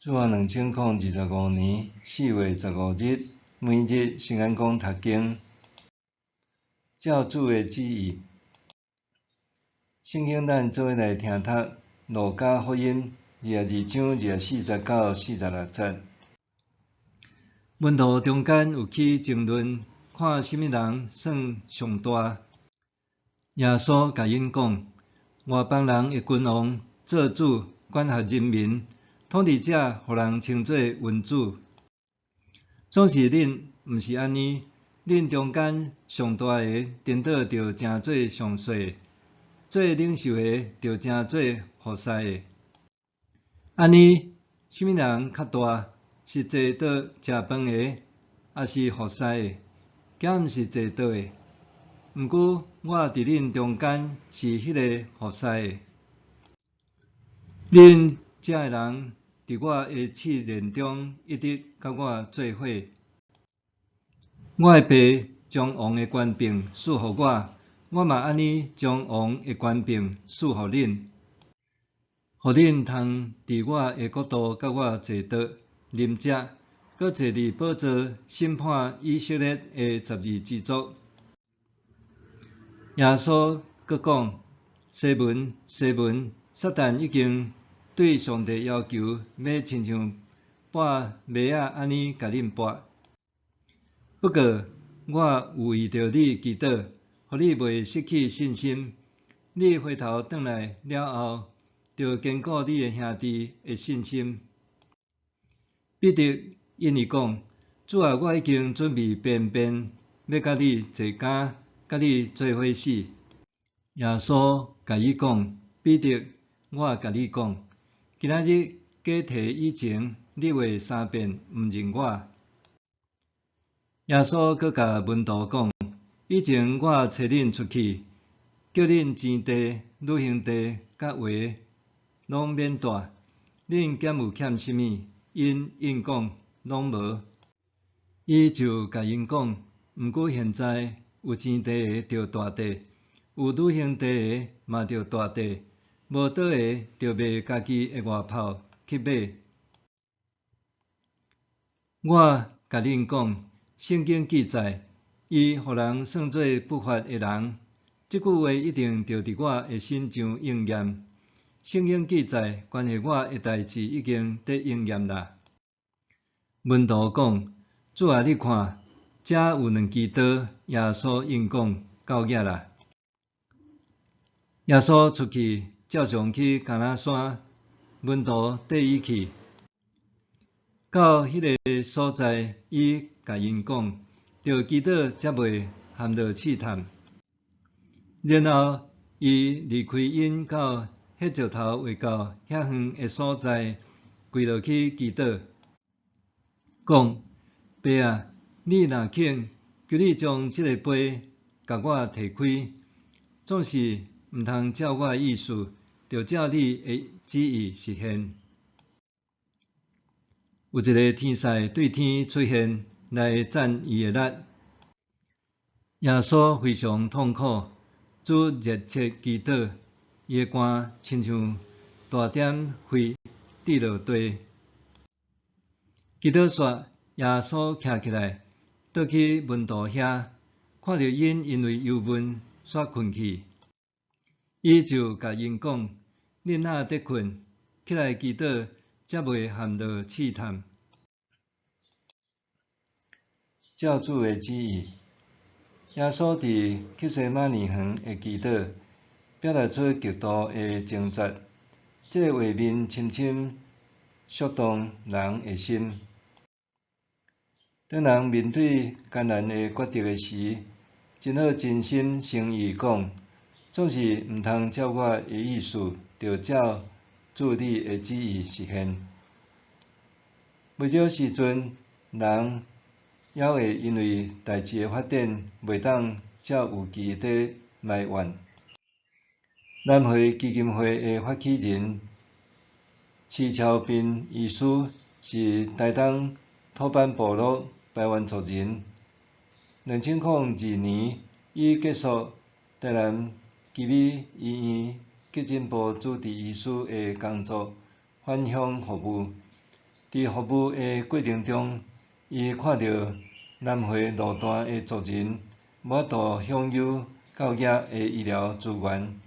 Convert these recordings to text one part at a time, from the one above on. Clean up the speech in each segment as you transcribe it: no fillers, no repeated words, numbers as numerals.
主後2025年4月15日，每日聖言講讀經，照主的旨意。聖經咱做伙來聽讀《路加福音》22章24節到46節。門徒中間有起爭論，看啥物人算上大。耶穌共𪜶講：外邦人的君王做主管轄人民，統治者予人稱做恩主。總是恁毋是按呢，恁中間上大的，顛倒著成做上細的；做領袖的，著成做服侍的。按呢，啥物人較大？是坐桌食飯的，抑是服侍的？敢毋是坐桌的？毋過我佇恁中間是彼个服侍的。恁遮的人佇我的試煉中一直佮我做伙。我的爸將王的權柄賜予我，我嘛按呢將王的權柄賜予恁，予恁通佇我的國度佮我坐桌、啉食，閣坐佇寶座審判以色列的12支族。耶穌閣講：西門，西門，撒旦已經對上帝要求，欲親像掰麥仔按呢共恁掰。不過，我有為著你祈禱，予你袂失去信心。你回頭轉來了後，著堅固你的兄弟的信心。彼得應伊講：主啊，我已經準備便便，欲佮你坐監，佮你做伙死。耶穌共伊講：彼得，我共你講，今仔日雞啼以前，你會三遍毋認我。耶穌閣共門徒講：以前我差恁出去，叫恁錢袋、旅行袋佮鞋攏免帶，恁敢有欠啥物？𪜶應講：攏無。伊就共𪜶講：毋過現在有錢袋的著帶袋，有旅行袋的嘛著帶袋，無刀的著賣家己的外袍去買。我共恁講，聖經記載，伊予人算做不法的人，這句話一定著佇我的身上應驗。聖經記載關係我的代誌已經佇應驗啦。門徒講：主啊，你看，遮有兩支刀。耶穌應講：夠額啦。耶穌出去，照常去橄欖山，門徒綴伊去。到彼个所在，伊共𪜶講：著祈禱，才袂陷落試探。然後，伊離開𪜶到彼石頭畫到遐遠的所在，跪落去祈禱，講：爸啊，你若肯，求你將這个杯共我提開，總是毋通照我的意思，著照你的旨意實現。有一个天使對天出現，來讚伊的力。耶穌非常痛苦，愈熱切祈禱，伊的汗親像大點血滴落地。祈禱煞，耶穌徛起來，倒去門徒遐，看著𪜶因為憂悶，煞睏去。伊就共𪜶講：恁哪佇睏？起來祈禱，才袂陷落試探。照主的旨意，耶穌佇客西馬尼園的祈禱，表達出極度的掙扎。這個畫面深深觸動人的心。當人面對艱難的抉擇的時，真好真心誠意講，總是毋通照我的意思，著照主你的旨意實現。袂少時陣，人猶會因為代誌的發展，袂當照預期佇埋怨。南迴基金會的發起人徐超斌醫師是台東土坂部落排灣族人。2002年，伊結束台南奇美醫院急診部主治醫師的工作，返鄉服務。佇服務的過程中，伊看著南迴路段的族人無法度享有教額的醫療資源，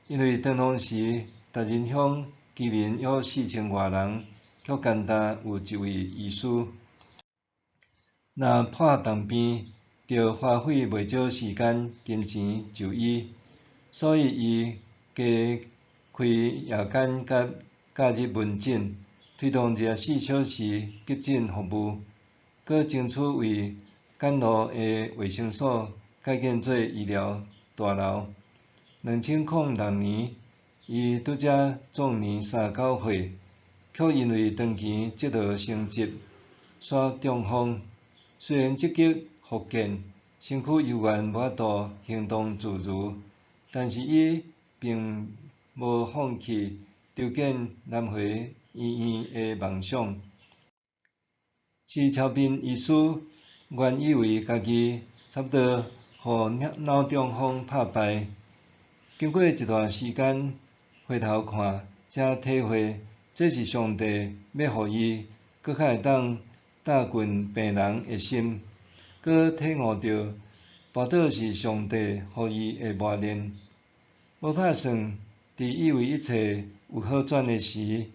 因為當時達仁鄉居民約4000外人，卻干焦有一位醫師。若破重病，著花費袂少時間、金錢就醫，所以伊加開夜間佮假日門診，推動24小時急診服務，閣爭取為簡陋的衛生所改建做醫療大樓。2006年，伊拄才壯年39歲，卻因為長期積勞成疾，煞中風。雖然積極復健，身軀猶原無法度行動自如，但是伊並無放棄籌建南迴醫院的夢想。徐超斌醫師原以為家己差不多予腦中風拍敗，經過一段時間回頭看，才體會這是上帝欲予伊閣較會當搭近病人的心，閣體悟著跋倒是上帝予伊的磨練。無拍算，佇以為一切有好轉的時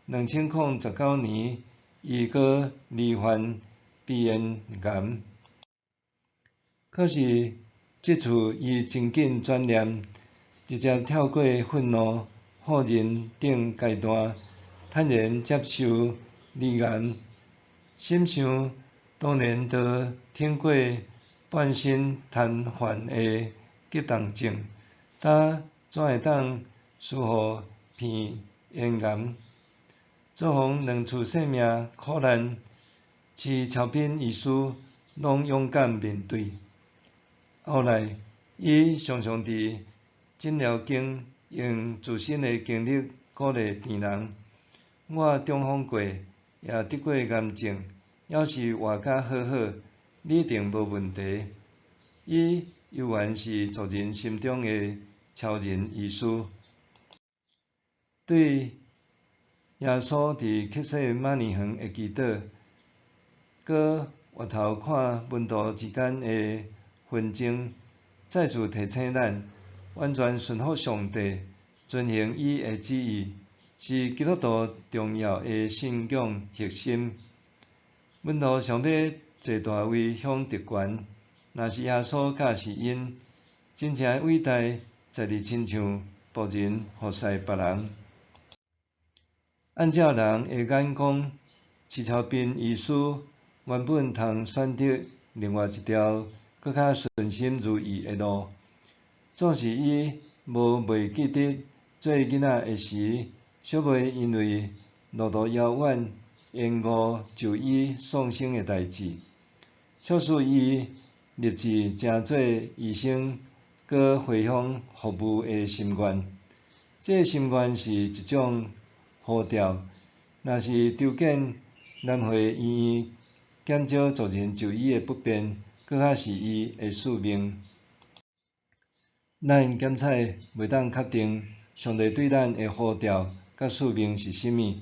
，2019年，伊閣罹患鼻咽癌。可是這次伊真緊轉念，直接跳過憤怒、否認等階段，坦然接受罹癌。心想當然都挺過半身癱瘓的急重症，焦怎會當輸予鼻咽癌？遭逢兩次性命苦難，徐超斌醫師攏勇敢面對。後來，伊常常佇診療間用自身的經歷鼓勵病人。我中風過，也得過癌症，猶是活甲好好，你一定無問題。伊猶原是族人心中的超人醫師。對耶穌佇客西馬尼園的祈禱，閣回頭看門徒之間的紛爭，再次提醒咱，完全順服上帝，遵行伊的旨意，是基督徒重要的信仰核心。門徒想欲坐大位享特權，若是耶穌教示𪜶，真正的偉大，在佇親像僕人服侍別人。按照人的眼光，徐超斌醫師原本通選擇另外一條閣較順心如意的路，總是伊無袂記得做囡仔的時，小妹因為路途遙遠，延誤就醫喪生的代誌，促使伊立志成做醫生，閣回鄉服務的心願。這个心願是一種呼召，若是籌建南迴醫院，減少族人就醫的不便，閣較是伊的使命。咱檢採袂當確定上帝對咱的呼召佮使命是啥物，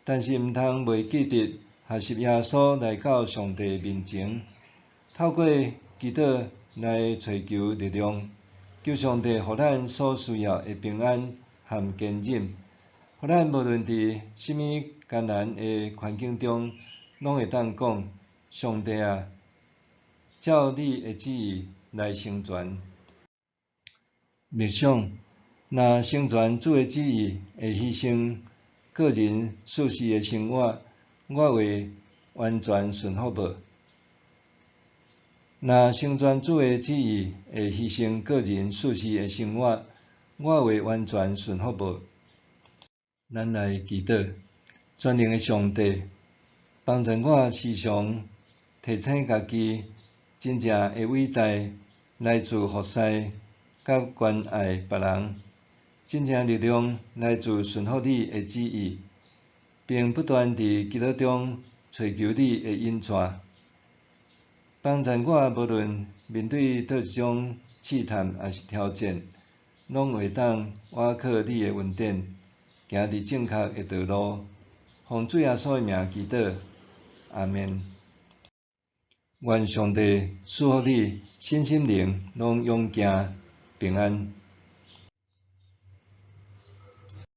但是毋通袂記得學習耶穌來到上帝面前，透過祈禱來揣求力量，求上帝予咱所需要的平安和堅忍，予咱無論佇啥物艱難的環境中，攏會當講：上帝啊，照你的旨意來成全。默想，若成全主的旨意會犧牲個人舒適的生活，我會完全順服無？若成全主的旨意會犧牲個人舒適的生活，我會完全順服無？咱來祈禱，全能的上帝，幫助我時常提醒家己，真正的偉大來自服侍佮關愛別人，真正力量來自順服你的旨意，並不斷佇祈禱中揣求你的引帶，幫助我無論面對佗一種試探抑是挑戰，攏會當倚靠你的恩典，行佇正確的道路，予奉主耶穌的名祈禱，阿們。願上帝賜福你，身心靈攏勇健平安。